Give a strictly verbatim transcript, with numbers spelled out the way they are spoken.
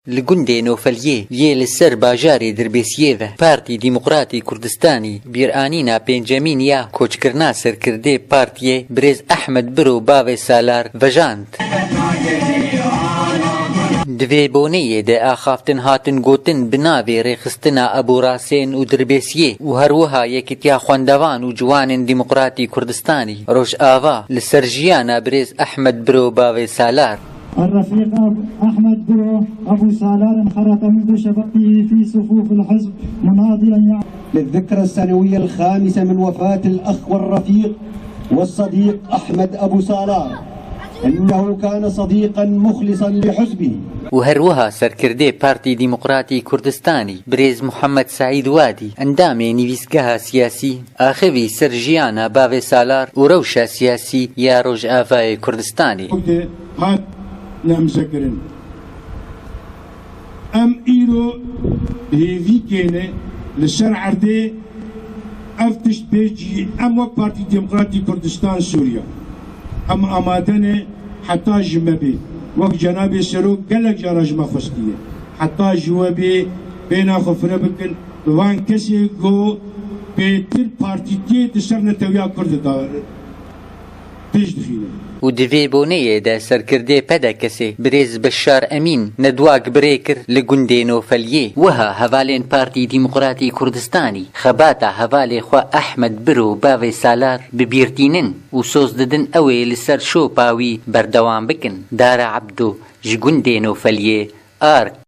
Li gundê Nofeliyê yê li ser bajarê Dirbêsiyê ve Partî Demokratî Kurdistanî bîranîna pêncemîn ya koçkirina serkirdê partiyê birêz Ehmed Biro bavê Salar vejand. Di vê boneyê de axaftin hatin gotin bi navê rêxistina Ebû Rasên û Dirbêsiyê û her wiha Yekitiya Xwendevan û Ciwanên Demokratî Kurdistanî Rojava li ser jiyana birêz Ehmed Biro bavê Salar. الرفيق أب- أحمد برو أبو سالار انخرط منذ شبابه في صفوف الحزب مناضلا يعمل للذكرى السنوية الخامسة من وفاة الأخ والرفيق والصديق أحمد أبو سالار، إنه كان صديقا مخلصا لحزبه. û her wiha serkirdê Partî Demokratî Kurdistanî birêz Muhammed Seîd Wadî, endamê nivîsgeha siyasî, axivî ser jiyana bavê Salar û rewşa siyasî ya Rojavayê Kurdistanê. Hat nemzekirin. Em îro bi hêvî kêne li ser erdê ev tişt bê cî. Em wek Partî Demokratîk Kurdistan Sûriye, em amade ne heta ji me bê. Wek cenabê Serok gelek cara ji me xwestiye. Heta ji we bê bêhna xwe fire bikin, bi van kesê ku bêtir partîtiyê di ser netewiya Kurd de pêş dixîne. Û di vê boneyê de serkirdê P D K'ê birêz Beşar Emîn nedwak birê kir li gundê Nofeliyê. Wiha hevalên Partî Demokratî Kurdistanî xebata hevalê xwe Ehmed Biro bavê Salar bi bîr tînin û soz didin ew ê li ser şopa wî berdewam bikin. Dara Ebdo ji gundê Nofeliyê, Ark.